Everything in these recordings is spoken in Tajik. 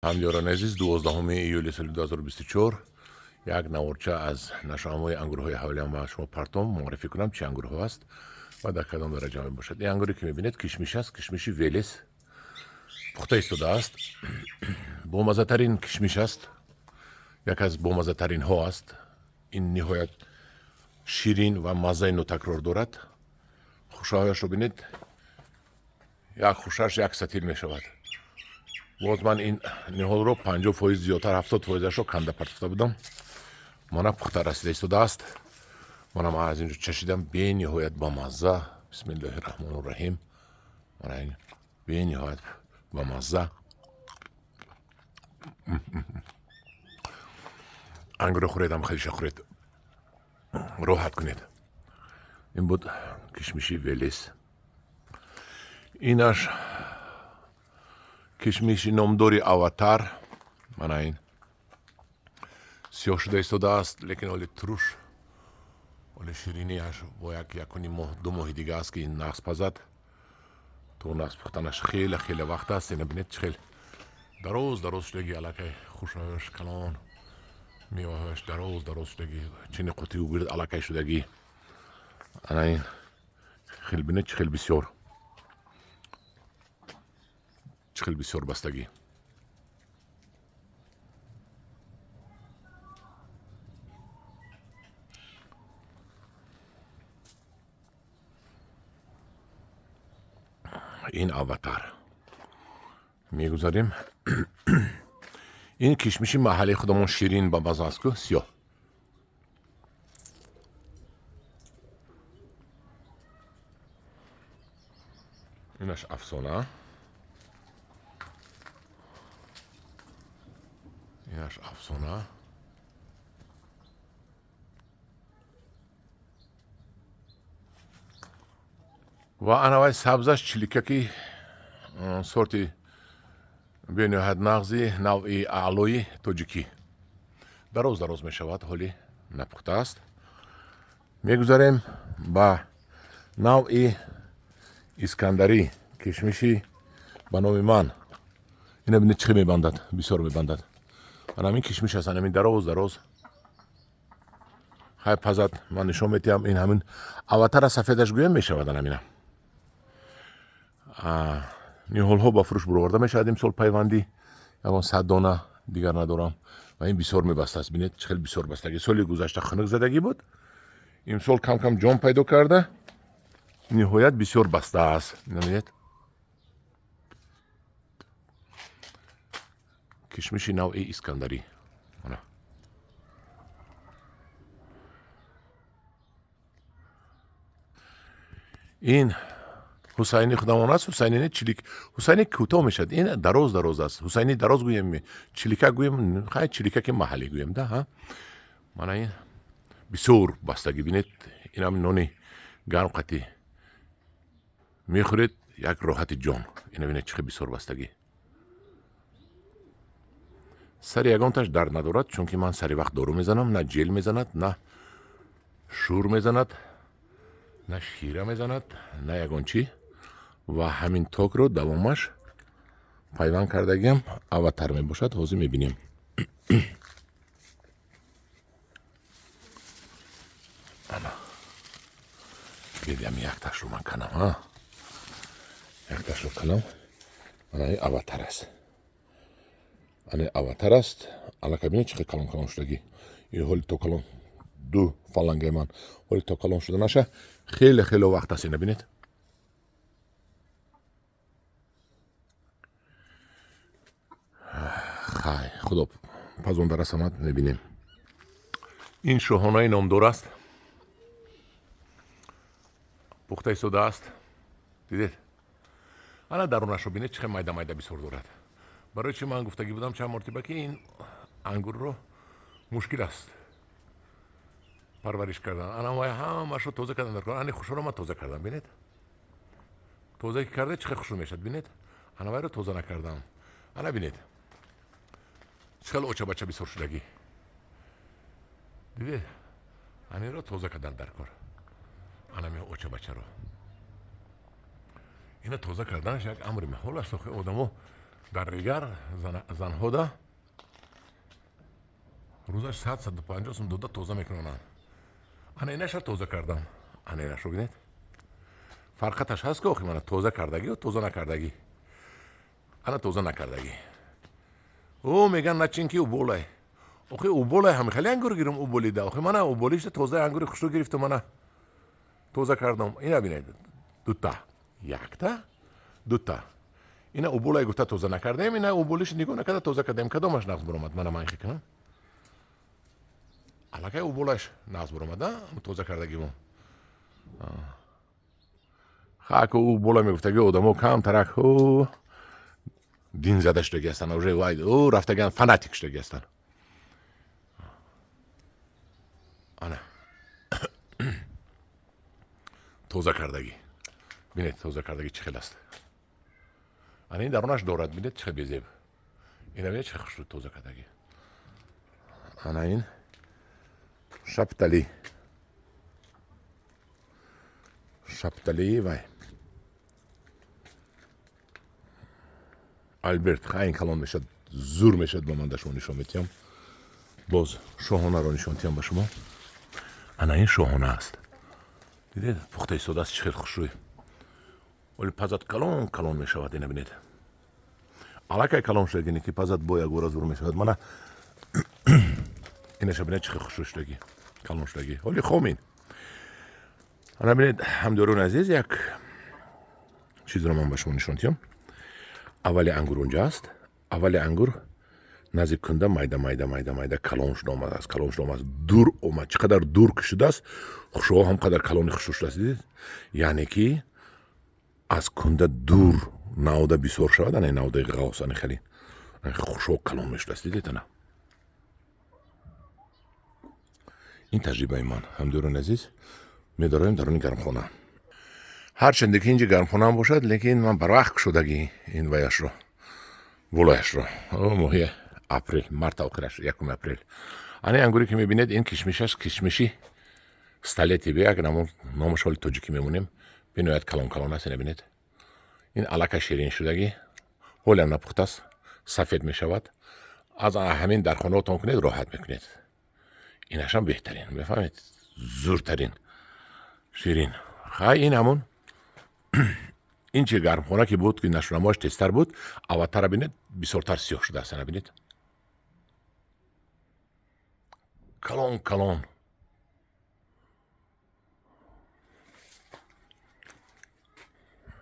Ҳамдиёрони азиз, 12 июли соли 2024 як наворча аз нашоамои ангурҳои ҳавлиам ба шумо партом муаррифӣ кунам, чӣ ангурҳо аст ва дар кадом дараҷа мебошад. Ин ангуре ки мебинед, кишмиш аст, кишмиши Велес, пухта истодааст. Бомаззатарин кишмиш аст, як аз бомаззатаринҳо аст. Ин ниҳоят ширин ва маззаи нотакрор дорад. Хушаҳояшро бинед, як хушаш як сатил мешавад. Боз ман ин ниҳолро 50% зиёдтар, 70%-ашро канда партофта будам. Мана пухта расида истодааст. Мана ман аз инҷо чашидам, бениҳоят бамазза. Бисмиллоҳи раҳмони раҳим. Мана ин бениҳоят бамазза. Ангурро хӯред, ҳам хелиша хӯред, роҳат кунед. Ин буд кишмиши Велес. Инаш кишмиши номдори Аватар. Мана ин сиёҳ шуда истодааст, лекин ҳоли туруш, ҳоли шириниаш бо як якуним моҳ, 2 моҳи дига аст, ки ин нағз пазад. То нағз пухтанаш хеле хеле вақт аст. Ина бинед, чӣ хел дароз дароз шудагӣ, аллакай хушаҳояш калон, меваҳояш дароз дароз шудагӣ, чини қутию гирд аллакай шудагӣ. Ана ин хел бинед, чӣ хел бисёр, чӣ хел бисёр бастагӣ. Ин Аватар. Мегузарем. Ин кишмиши маҳаллии худамон, ширин ба маза аст ку, сиёҳ. Инаш Афсона. Инаш Афсона. Ва анавай сабзаш чиликаки, сорти бениҳоят нағзи навъи аълои тоҷикӣ. Дароз дароз мешавад, ҳоли напухта аст. Мегузарем ба навъи Искандарӣ, кишмиши ба номи ман. Ина бинед, чӣ мебандад, бисёр мебандад. Ана ҳамин кишмиш аст, ҳамин дароз дароз. Хай пазад, ман нишон метиҳам. Ин ҳамин Аватара сафедаш гӯям мешавад. Ана ҳамина ниҳолҳо ба фурӯш бароварда мешавад имсол пайвандӣ, ягон 100 дона дигар надорам. Ва ин бисёр мебастааст. Бинед, чӣ хел бисёр бастагӣ. Соли гузашта хунук задагӣ буд, имсол кам кам ҷон пайдо карда, ниҳоят бисёр бастааст. Бинед, кишмиши навъи Искандарӣ. Ин Ҳусайни худамон аст. Ҳусайни не, чилик. Ҳусайни кӯтоҳ мешавад, ин дароз дароз аст. Ҳусайни дароз гӯем, чилика гӯем, хай чилика ки маҳаллӣ гӯем да. Ҳа, мана ин бисёр бастагӣ. Бинед, инам нони гарм қатӣ мехӯред, як роҳати ҷон. Ина бинед, чӣ хел бисёр бастагӣ. Сари ягонташ дард надорад, чунки ман сари вақт дору мезанам. На ҷел мезанад, на шӯр мезанад, на шира мезанад, на ягон чӣ. Ва ҳамин токро давомаш пайванд кардагиам Аватар мебошад. Ҳозир мебинем. Ана бедиам, якташро ман канам, а якташро канам. Ана ин Аватар аст, ана Аватар аст. Аллакай бинед, чӣ хел калон калон шудагӣ. Ин ҳоли то калон, ду фалангаи ман ҳоли то калон шуда наша, хеле хеле вақт аст. Ина бинед. Хай, худо пазонда расамад, мебинем. Ин шоҳонаи номдор аст, пухта истодааст. Дидед, ана дарунашро бинед, чӣ хел майда майда бисёр дорад. Барои чӣ ман гуфтагӣ будам чанд мартиба, ки ин ангурро мушкил аст парвариш кардан. Ана вай ҳамаашро тоза кардан дар кор. Ани хушро ман тоза кардам, бинед. Тоза ки карда, чӣ хел хушрӯ мешавад, бинед. Ана вайро тоза накардам. Ана бинед, чӣ хел очабача бисёр шудагӣ. Дидед, аниро тоза кардан дар кор. Анами очабачаро ина тоза карданаш як амри меҳол аст. Охи одамо Дар Регар занҳода рӯзаш 100-150 сум дода тоза мекунонанд. Ана инаша тоза кардам. Ана инашро бинед. Фарқаташ ҳаст ки охи мана тоза кардагӣ ё тоза накардагӣ. Ана тоза накардагӣ. Ӯ меган начин ки уболай. Охи уболай ҳам хеле ангур гирам уболида. Охи мана уболишта тоза ангури хушрӯ гирифтам, мана тоза кардам. Ина бинед. Дута. Якта, дута. Ина уболай гуфта тоза накардем, ина уболиш нигоҳ накарда тоза кардем. Кадомаш нағз буромад? Мана ман хикунам. Аллакай уболаш нағз буромад, тоза кардагимо. Хаку убола мегуфтаги одамо камтарак дин зада шудаги ҳастанд, уже вай рафтаган фанатик шудаги ҳастанд. Ана тоза кардагӣ. Бинед, тоза кардагӣ чӣ хел аст. Ана ин дарунаш дорад, бинед чӣ хел безеб. Ина бинед чӣ хел хушрӯ тоза кардагӣ. Ана ин шаптали. Шаптали вай. Альберт хайн калон мешад, зур мешад, ба ман да шумо нишон метиҳам. Боз шоҳонаро нишон тиҳам ба шумо. Ана ин шоҳона аст. Дидед, пухта истодааст, чӣ хел хушрӯй. Вале пазад калон калон мешавад, ина бинед. Аллакай калон шудагине ки пазад бо якбора зур мешавад. Мана инаша бинед чӣ хел хушрӯй шудагӣ, калон шудагӣ. Ҳоли хомин. Ана бинед, ҳамдиёрони азиз, як чизро ман ба шумо нишон тиҳам. Аввали ангур унҷа аст. Аввали ангур назди кунда майда майда майда майда калон шуда омадааст, калон шуда омадааст, дур омад. Чӣ қадар дур ки шудааст, хушҳо ҳам қадар калони хушрӯ шудааст. Дидед? Яъне ки аз кунда дур навда бисёр шавад, ана навдаи ғавс, ана хеле хушҳо калон мешудааст. Дидед ана? Ин таҷрибаи ман, ҳамдиёрони азиз, медароем даруни гармхона. Ҳарчанде ки инҷа гармхонаам бошад, лекин ман барвақт кушодагӣ ин ваяшро, болояшро. Моҳи апрел, марта охираш, 1 апрел. Ана ангуре ки мебинед, ин кишмиш аст, кишмиши столетие, як номаш ҳоли тоҷикӣ мемонем. Бениҳоят калон калон аст, ина бинед. Ин аллакай ширин шудагӣ, ҳолиам напухтааст, сафед мешавад. Аз ҳамин дар хонаотон кунед, роҳат мекунед. Инашам беҳтарин, мефаҳмед, зуртарин, ширин. Хай, ин ҳамон ин чи гармхона ки буд, ки нашунамоаш тезтар буд, аввалтара бинед, бисёртар сиёҳ шудааст, ана бинед. Калон калон.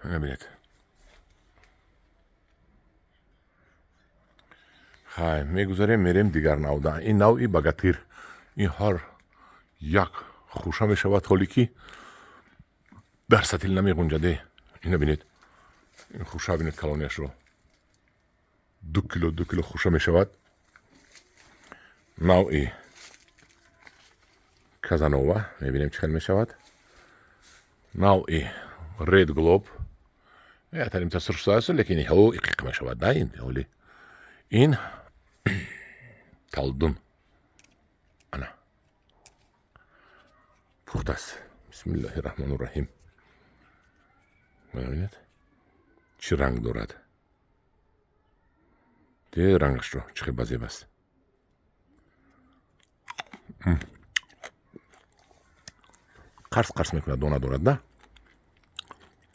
Ана бинед. Хай, мегузарем, мерем дигар навда. Ин навъи багатир. Ин ҳар як хуша мешавад, ҳоле ки дар сатил намеғунҷаде. Ина бинед. Ин хуша бинед калонияшро. 2 кило, 2 кило хуша мешавад. Навъи Казанова, мебинем чӣ хел мешавад. Навъи Red Globe. Ятарим тасир шудааст, лекин ҳаво иқиқ мешавад, да ин ҳоли. Ин талдун. Ана. Пухтааст. Бисмиллаҳи раҳмони раҳим. Бинед чӣ ранг дорад. Де рангашро чӣ хел базеб аст. Қарс қарс мекунад, дона дорад, да?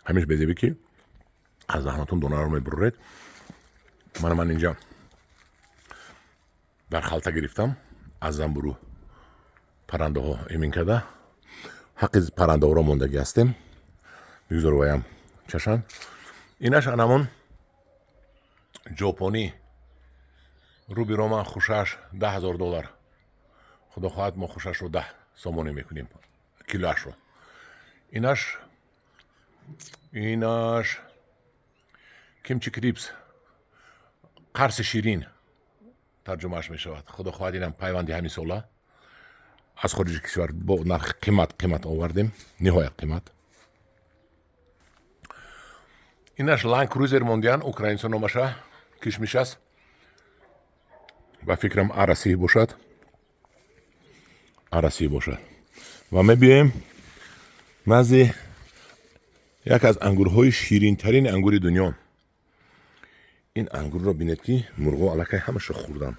Ҳамеш безебӣ ки аз даҳнатон донаро мебурред. Мана ман инҷа дар халта гирифтам аз занбуру паррандаҳо эмин карда. Ҳаққи паррандаҳоро мондагӣ ҳастем. Бигзор ваям чашанд. Инаш анамон ҷопонӣ руби роман хушаш 10,000 доллар. Худо хоҳад мо хушашро 10 сомонӣ мекунем килоашро. Инаш кимчи крипс, қарси ширин тарҷумааш мешавад. Худо хоҳад инам пайванди ҳамин сола аз хориҷи кишвар бо нархи қимат овардем, ниҳоят қимат. Инаш Ланд Крузер мондиян, украинсо номаша, кишмиш аст. Ба фикрам арасӣ бошад. Арасӣ бошад. Ва мебиёем назди як аз ангурҳои ширинтарини ангури дунё. Ин ангурро бинед, ки мурғо аллакай ҳамаша хӯрдан.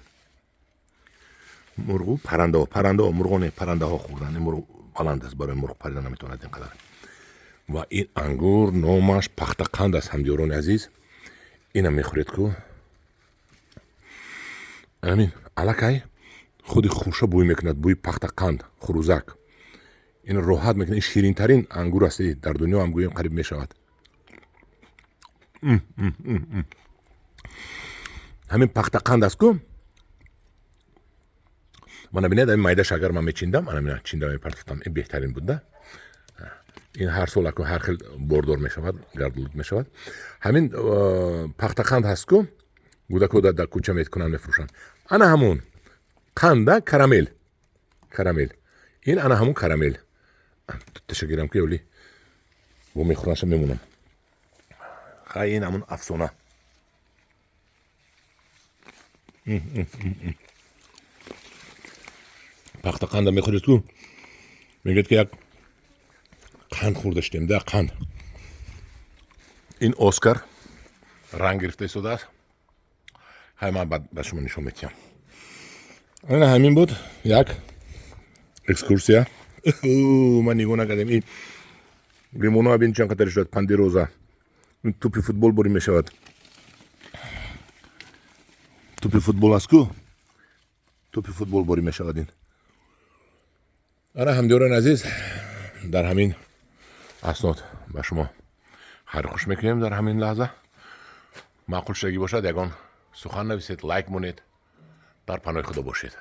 Мурғу паррандаҳо, паррандаҳо, мурғо не, паррандаҳо хӯрдан. Ин мурғ баланд аст, барои мурғ парида наметавонад ин қадар. Ва ин ангур номаш пахтақанд аст, ҳамдиёрони азиз. Ина мехӯред ку, амин, аллакай худи хӯша бӯй мекунад, бӯи пахтақанд, хурӯзак. Ин роҳат мекунад. Ин ширинтарин ангур аст дар дунё ҳам гӯем қариб мешавад. Ҳамин пахтақанд аст ку. Мана бинед, ҳамин майдаша агар ман мечиндам, ана чинда мепартофтам, ин беҳтарин буд да. Ин ҳар сол аку ҳар хел бордор мешавад, гардолуд мешавад. Ҳамин пахтақанд ҳаст ку, гудако дар кӯча мекунанд, мефурӯшанд. Ана ҳамун қанда, карамел, карамел. Ин ана ҳамун карамел. Тутташа гирам ки оли бо мехӯранаша мемонам. Хай, ин ҳамун афсона. Пахтақанда мехӯред ку, мегӯяд, ки як қанд хӯрда шудем да, қанд. Ин Оскар ранг гирифта истодааст. Хай, ман ба шумо нишон медиҳам. Ана ҳамин буд як экскурсия. Ман нигоҳ накардем, ин лимоноа бин, чанд қадари шуд. Пандироза тӯпи футбол борӣ мешавад. Тӯпи футбол аст ку, тӯпи футбол борӣ мешавад ин. Ана, ҳамдиёрони азиз, дар ҳамин аснод ба шумо хайрхуш мекунем. Дар ҳамин лаҳза маъқул шудагӣ бошад, ягон сухан нависед, лайк монед. Дар паноҳи Худо бошед.